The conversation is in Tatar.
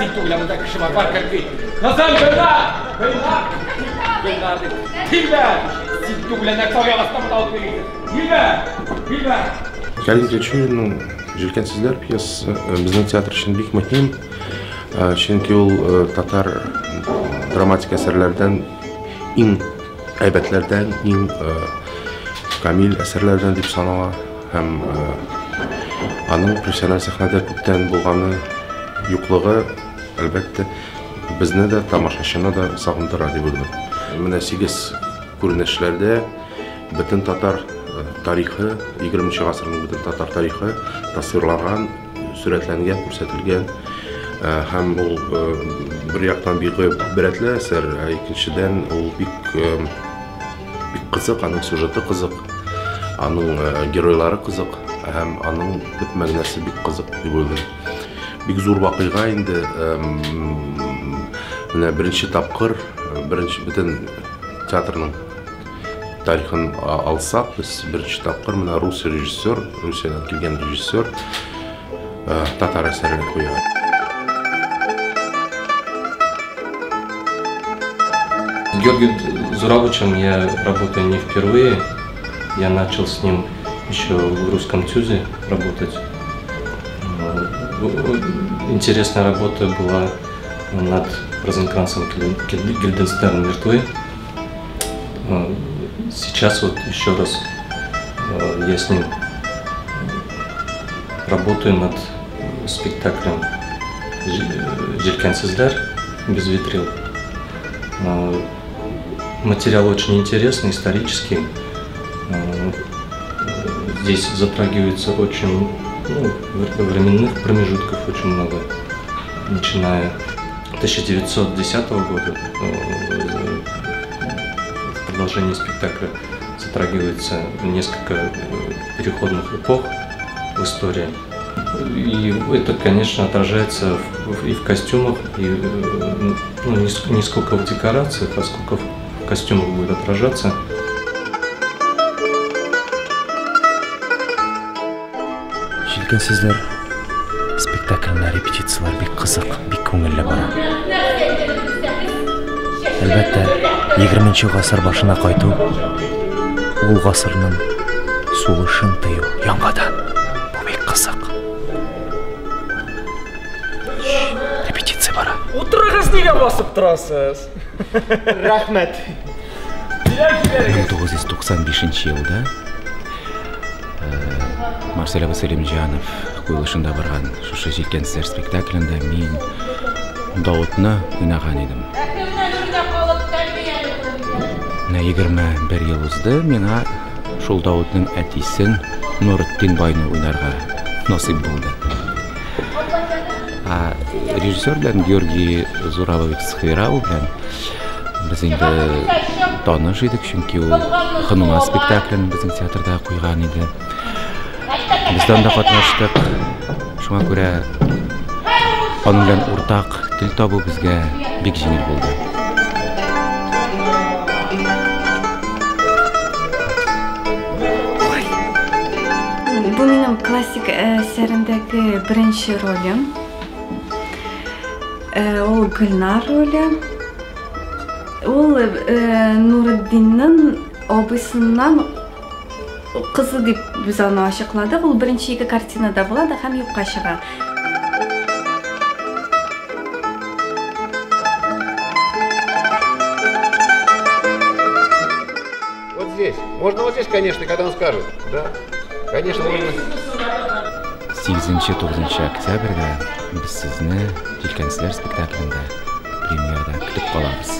Син түгел, монда кеше бар, бар кереп кит. Кызым, Гөлнар! Гөлнар! Гөлнар дип. Килмә! Син түгел, әнә тау ягасына монда алып килгәнсең. Килмә! Килмә! Кәрим Тинчуринның «Җилкәнсезләр» пьесасы безнең театр өчен бик мөһим, чөнки ул татар драматик әсәрләрдән иң әйбәтләрдән, иң камил әсәрләрдән дип санала һәм аның профессиональ сәхнәдә күптән булганы юклыгы, әлбәттә, безне дә, тамашачыны да сагындыра дип уйлыйм. Менә 8 күренешләрдә бөтен татар тарихы, 20 гасырның бөтен татар тарихы тасвирланган, сурәтләнгән, күрсәтелгән. Һәм ул бер яктан бик гыйбрәтле әсәр, ә икенчедән ул бик бик кызык, аның сюжеты кызык, аның геройлары кызык һәм аның төп мәгънәсе бик кызык дип уйлыйм. Бик зур вакыйга инде, менә беренче тапкыр, беренче бөтен театрның тарихын алсак, без беренче тапкыр менә рус режиссер, Русиядән килгән режиссер татар әсәрен куя. С Георгием Зурабовичем я работаю не впервые. Я начал с ним еще в русском ТЮЗе работать. Интересная работа была над Розенкранцем Гильденстерн мертвы. Сейчас вот еще раз я с ним работаю над спектаклем «Җилкәнсезләр» без ветрил. Материал очень интересный, исторический. Здесь затрагивается очень, ну, временных промежутков очень много, начиная 1910 года. В продолжении спектакля затрагивается несколько переходных эпох в истории. И это, конечно, отражается и в костюмах, и, ну, не сколько в декорациях, а сколько в костюмах будет отражаться. Җилкәнсезләр спектакленә репетицияләр бик кызык, бик күңелле бара. Әлбәттә, 20 гасыр башына кайту, ул гасырның сулышын тою яңадан. Бу бик кызык. Репетиция бара. Утырыгыз, нигә басып торасыз? Рәхмәт. 1995 елда Марсель абый Сәлимҗанов куелышында барган шушы «Җилкәнсезләр» спектаклендә мин Давытны уйнаган идем. Менә 21 ел узды, миңа шул Давытның әтисен Нуретдин байны уйнарга насыйп булды. А режиссер белән Георгий Зурабович Цховирава белән без инде таныш идек, чөнки ул «Ханума» спектаклен безнең театрда куйган иде. Без дә анда катнаштык. Шуңа күрә аның белән уртак тел табу безгә бик җиңел булды. Бу минем классик әсәрендәге беренче ролем. Ул Гөлнар роле. Ул Нуретдиннең абыйсыннан кызы дип без аны ачыкладык. Ул беренче ике картинада була да һәм юкка чыга. Вот здесь. Можно вот здесь, конечно, когда он скажет. Да. Конечно, можно. 8-9 октябрьдә без сезне «Җилкәнсезләр» спектаклендә премьерада көтеп калабыз.